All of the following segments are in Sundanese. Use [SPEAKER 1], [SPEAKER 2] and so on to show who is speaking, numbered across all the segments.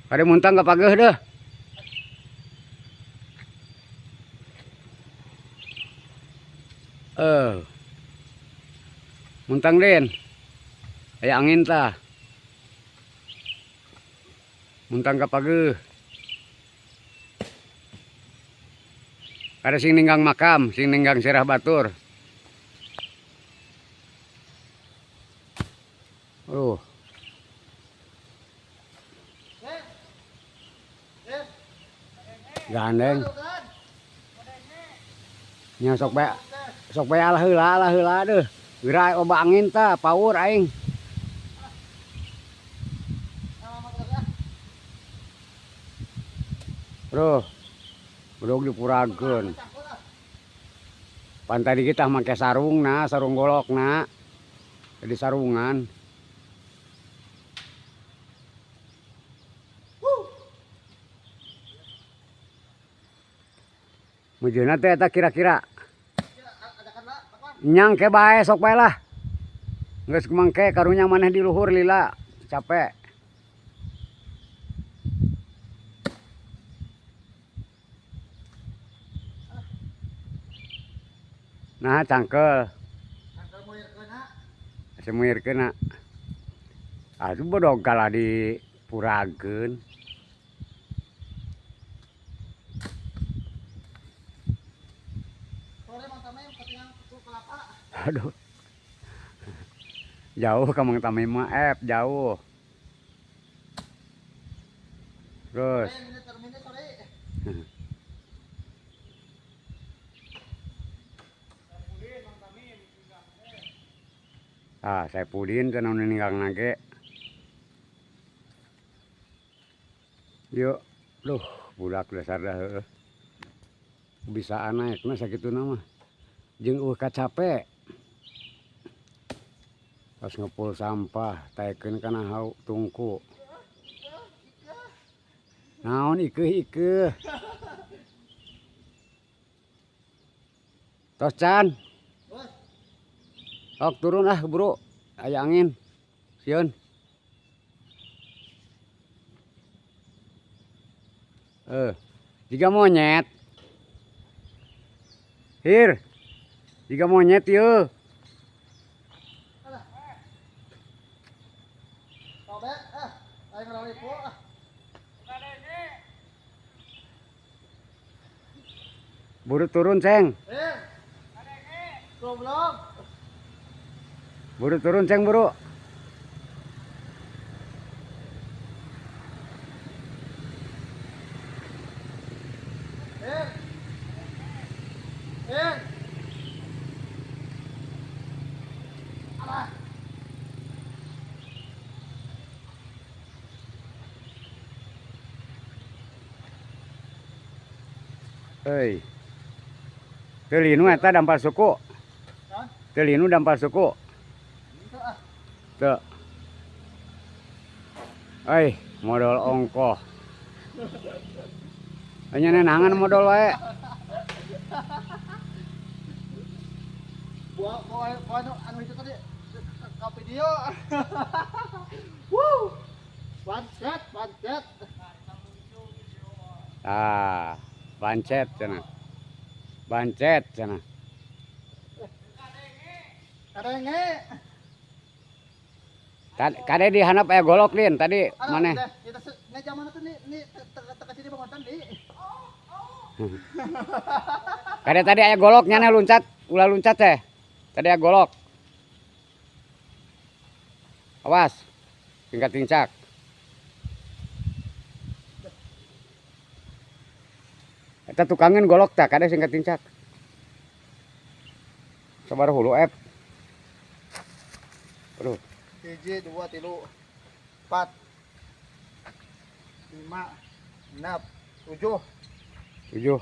[SPEAKER 1] Kade muntang ka pageuh deuh. Muntang den. Aya angin tah. Muntang ka pageuh. Kade sing ninggang makam, sing ninggang sirah batur. Oh. Gandeng. Nya sok bae alah heula deuh. Geura loba angin tah, paur aing. Bro. Bedog dipurageun. Pan tadi kita make sarungna, sarung golokna. Jadi sarungan. Mujuna teh eta kira-kira. Nyang ke bae sok bae lah. Geus mangke karunya maneh di luhur lila, capek. Nah, cangkel.
[SPEAKER 2] Cangkel muirkeunna.
[SPEAKER 1] Asa muirkeunna. Atuh bodog kalah dipurageun. Aduh. Jauh ka Mang Tamim mah, jauh. Terus. Ah, saya pudin cenah nu ninggang nage. Yuk, duh, budak dasar dah heueuh. Bisaan naekna sakituna mah. Jeung eueuh kacape. Terus ngepul sampah, taekeun kana hau tungku. Naon ikeuh-ikeuh. Tos can. Sok turun ah bro, aya angin. Sieun. Jiga monyet. Hir. Jiga monyet yeuh. Buru turun, Ceng. Buru turun, Ceng, buru. Hei. Teu linu eta dampal suku. Teu linu dampal suku. Teu. Euy, modal ongkoh. Nya nenangan modal wae.
[SPEAKER 2] Buah anu itu tadi ka video. Wuh. Pancet, pancet.
[SPEAKER 1] Ah, pancet cenah. Bancet cenah.
[SPEAKER 2] Kadenge.
[SPEAKER 1] Kade di handap aya golok lin tadi maneh.
[SPEAKER 2] Nih zaman itu nih teka sini bangunan di.
[SPEAKER 1] Kade tadi aya golok nyana loncat, ulah loncat teh. Tadi aya golok. Awas. Tingkat tincak. Eta tukangan golok tak ada singkat tincak. Sabar hulu ep. Aduh.
[SPEAKER 2] 1, 2, 3, 4, 5, 6, 7.
[SPEAKER 1] 7.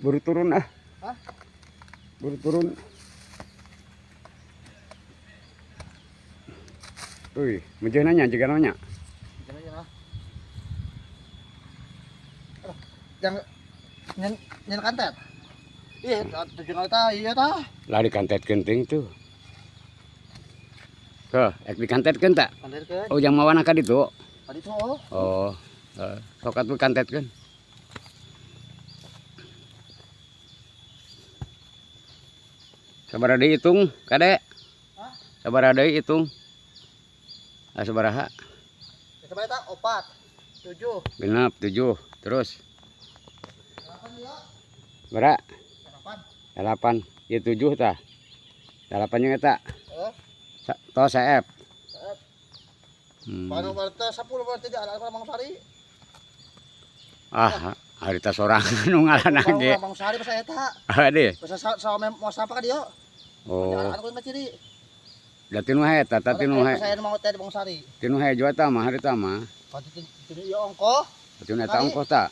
[SPEAKER 1] Buru turun ah.
[SPEAKER 2] Hah?
[SPEAKER 1] Buru turun. Wih, mejeuh nanya jiga nanya.
[SPEAKER 2] Yang nyen kantet. Iya, tujuh kali ta, iya ta.
[SPEAKER 1] Lari kantet kenting tuh. Heuh, ek dikantetkeun ta?
[SPEAKER 2] Kantetkeun.
[SPEAKER 1] Oh, jang mawana ka ditu.
[SPEAKER 2] Ka ditu oh.
[SPEAKER 1] Oh, sok atuh kantetkeun. Sabaraha deui hitung, Kade?
[SPEAKER 2] Hah?
[SPEAKER 1] Sabaraha deui hitung? Ah, sabaraha?
[SPEAKER 2] Sabaraha eta? 4, 7.
[SPEAKER 1] Genep, 7. Terus?
[SPEAKER 2] 8 ya.
[SPEAKER 1] Berapa?
[SPEAKER 2] 8.
[SPEAKER 1] 8. Ieu 7 tah. 8 jeung eta.
[SPEAKER 2] Heeh.
[SPEAKER 1] Tos seep.
[SPEAKER 2] Seep. Panu berarti 10 berarti di anak Mang Sari.
[SPEAKER 1] Ah, harita sorangan nu ngaranna ge.
[SPEAKER 2] Mang Sari basa eta.
[SPEAKER 1] Ah, deh.
[SPEAKER 2] Basa sa mau sapa ka dieu.
[SPEAKER 1] Oh.
[SPEAKER 2] Anak ku ciri.
[SPEAKER 1] Da tinu hee eta, ta tinu hee.
[SPEAKER 2] Saya mau teh di Bang Sari.
[SPEAKER 1] Tinu hee jual ta mah harita mah.
[SPEAKER 2] Tinu ieu ongkoh.
[SPEAKER 1] Tinu eta ongkoh ta.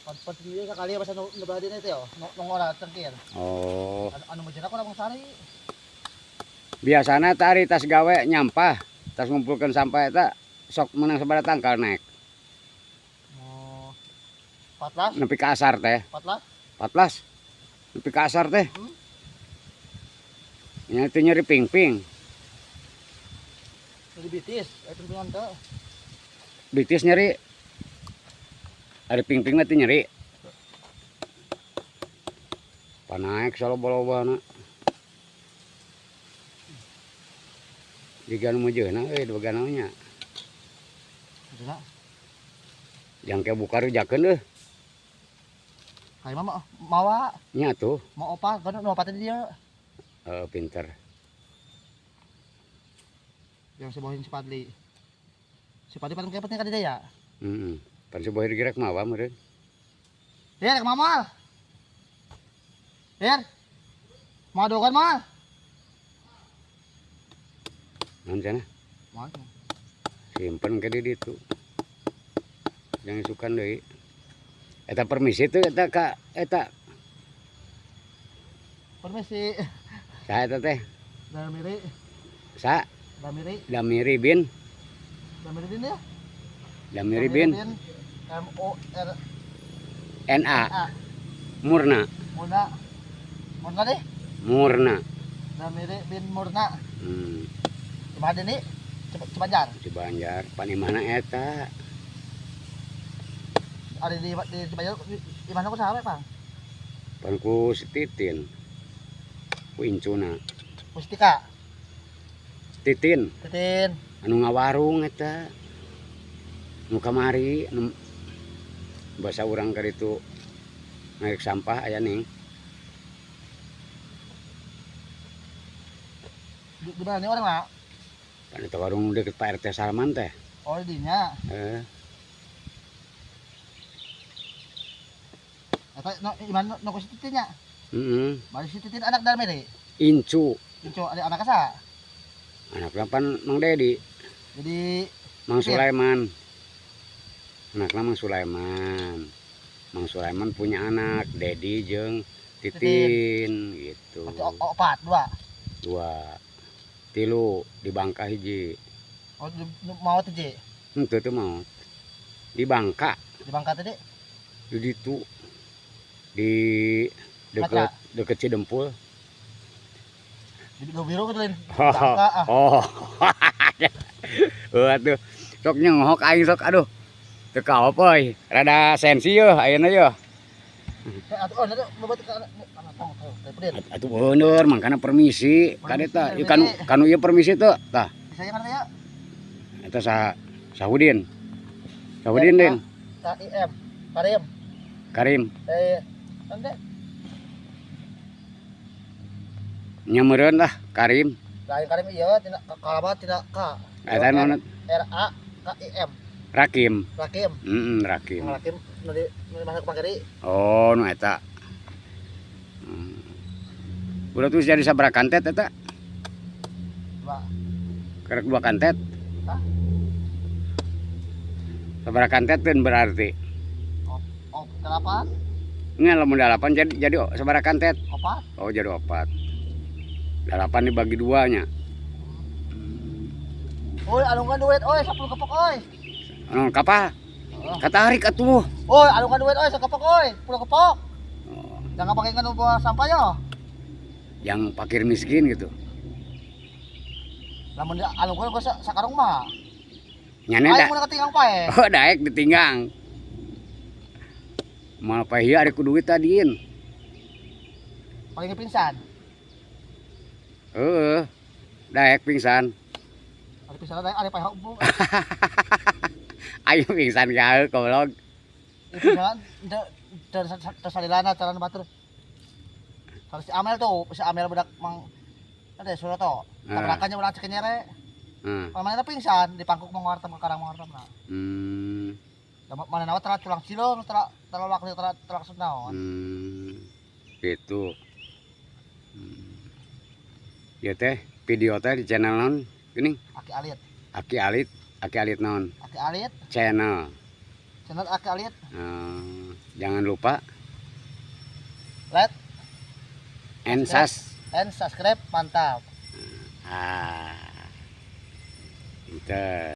[SPEAKER 2] Tinu ieu sakali basa nu beladina teh yo, nu ngora cengkir.
[SPEAKER 1] Oh.
[SPEAKER 2] Anu meujeuna ku Bang Sari.
[SPEAKER 1] Biasana ta ari tas gawe nyampah, tas ngumpulkeun sampah eta sok menang sabaraha tangkal naik.
[SPEAKER 2] Oh. 14.
[SPEAKER 1] Nepi ka asar teh.
[SPEAKER 2] 14.
[SPEAKER 1] 14. Nepi ka asar teh. Nya teu nyeri ping-ping.
[SPEAKER 2] Nyeri bitis, ping-pingan teh.
[SPEAKER 1] Bitis nyeri. Ari ping-ping mah teu nyeri. Panaek saloba-lobana. Jiga nu meujeuhna euy dua nya.
[SPEAKER 2] Meujeuhna.
[SPEAKER 1] Jangke buka rujakeun euy.
[SPEAKER 2] Hayu mah mawa.
[SPEAKER 1] Nya tuh.
[SPEAKER 2] Mau opat, kan nu opat di dieu.
[SPEAKER 1] Heeh, pinter.
[SPEAKER 2] Yang si bohin si Padli. Si Padli paling penting ka dieu ya?
[SPEAKER 1] Heeh. Pan si bohin gerak mawa meureun.
[SPEAKER 2] Yer, ka mamal. Yer. Mau dogan mal.
[SPEAKER 1] Naon cenah?
[SPEAKER 2] Moal.
[SPEAKER 1] Simpen ke di ditu. Jangan sukan deui. Eta permisi teu eta ka eta.
[SPEAKER 2] Permisi.
[SPEAKER 1] Saha eta teh?
[SPEAKER 2] Damiri.
[SPEAKER 1] Sa?
[SPEAKER 2] Damiri.
[SPEAKER 1] Damiri bin.
[SPEAKER 2] Damiri bin ya?
[SPEAKER 1] Damiri bin.
[SPEAKER 2] M O R
[SPEAKER 1] N A. Murna.
[SPEAKER 2] Murna. Murna deh.
[SPEAKER 1] Murna.
[SPEAKER 2] Damiri bin Murna. Cuma ini Cibanjar.
[SPEAKER 1] Cibanjar. Pan imahna eta.
[SPEAKER 2] Ada di Cibanjar di mana ku saha Bang?
[SPEAKER 1] Pan ku si Titin. Ku incuna.
[SPEAKER 2] Mustika.
[SPEAKER 1] Titin.
[SPEAKER 2] Titin.
[SPEAKER 1] Anu ngawarung eta. Nu kamari anu basa urang ka ditu naik sampah aya ning.
[SPEAKER 2] Di mana nih orang lah?
[SPEAKER 1] Pan eta warung deket Pak RT Salman teh.
[SPEAKER 2] Oh, di dinya.
[SPEAKER 1] Heeh.
[SPEAKER 2] Eta no iman no ku si Titin nya?
[SPEAKER 1] Heeh.
[SPEAKER 2] Bari si Titin anak Darmiri?
[SPEAKER 1] Incu.
[SPEAKER 2] Incu ada anak asa?
[SPEAKER 1] Anakna pan Mang Dedi.
[SPEAKER 2] Jadi
[SPEAKER 1] Mang Sulaiman. Anakna Mang Sulaiman. Mang Sulaiman punya anak Dedi jeung Titin, gitu.
[SPEAKER 2] Berarti opat, dua.
[SPEAKER 1] Dua. Tilu di Bangka hiji.
[SPEAKER 2] Oh, mau teh?
[SPEAKER 1] Henteu teu maot. Di Bangka.
[SPEAKER 2] Di Bangka teh?
[SPEAKER 1] Di ditu. Di deket deket Cidempul.
[SPEAKER 2] Di biru gitu lain. Bangka ah.
[SPEAKER 1] Oh. Heuh atuh. Sok nyenghok aing sok aduh. Teu kaop euy. Rada sensi yeuh ayeuna yeuh. Atuh bener mangkana permisi ka eta ieu kanu kanu ieu permisi teu tah.
[SPEAKER 2] Saya kan ya.
[SPEAKER 1] Eta saha? Sahudin. Sahudin din.
[SPEAKER 2] K I M. Karim.
[SPEAKER 1] Karim.
[SPEAKER 2] Ente.
[SPEAKER 1] Nya meureun lah Karim.
[SPEAKER 2] Lain Karim ieu tina kalaba tina K.
[SPEAKER 1] Eta naon?
[SPEAKER 2] R A K I M.
[SPEAKER 1] Rakim.
[SPEAKER 2] Rakim.
[SPEAKER 1] Heeh, Rakim.
[SPEAKER 2] Rakim nu di masuk pagari.
[SPEAKER 1] Oh, nu eta. Udah tuh jadi sabaraha kantet eta?
[SPEAKER 2] Dua.
[SPEAKER 1] Karek dua kantet?
[SPEAKER 2] Hah?
[SPEAKER 1] Sabaraha kantet teu berarti?
[SPEAKER 2] Oh, delapan.
[SPEAKER 1] Nya lamun delapan jadi sabaraha kantet?
[SPEAKER 2] Opat.
[SPEAKER 1] Oh, jadi opat. Delapan dibagi duanya.
[SPEAKER 2] Oi, alungkan duit oi, 10 kepok oi.
[SPEAKER 1] Anu kapal. Katarik atuh.
[SPEAKER 2] Oi, alungkan duit oi, sakepok oi, 10 kepok.
[SPEAKER 1] Oh.
[SPEAKER 2] Jangan pakai nganu bawa sampah yo.
[SPEAKER 1] Yang fakir miskin gitu.
[SPEAKER 2] Lamun alungkeun gua sakarung mah.
[SPEAKER 1] Nyane
[SPEAKER 2] Aing
[SPEAKER 1] da.
[SPEAKER 2] mun katinggang paeh.
[SPEAKER 1] Oh, daek ditinggang. Moal paeh ieu ari ku duit tadiin.
[SPEAKER 2] Paling pingsan.
[SPEAKER 1] Heeh. Daek pingsan.
[SPEAKER 2] Ari pingsan daek ari paeh bu.
[SPEAKER 1] Ayo pingsan gaeu goblok.
[SPEAKER 2] Pingsan teu teu salilana carana batur. Kalau si Amel tuh, si Amel budak mang ada Suroto. Tabrakannya urang Cikinyere.
[SPEAKER 1] Heeh.
[SPEAKER 2] Mana pingsan dipangkuk Mang Wartam ke Karang Mang Wartam nah. Mana nawa tara tulang cilung, tara tara waktu tara tara naon.
[SPEAKER 1] Gitu. Ya teh video teh di channel naon gini?
[SPEAKER 2] Aki Alit.
[SPEAKER 1] Aki Alit, Aki Alit naon?
[SPEAKER 2] Aki Alit.
[SPEAKER 1] Channel.
[SPEAKER 2] Channel Aki Alit.
[SPEAKER 1] Jangan lupa
[SPEAKER 2] like
[SPEAKER 1] and
[SPEAKER 2] and subscribe, mantap.
[SPEAKER 1] Ah. Itu.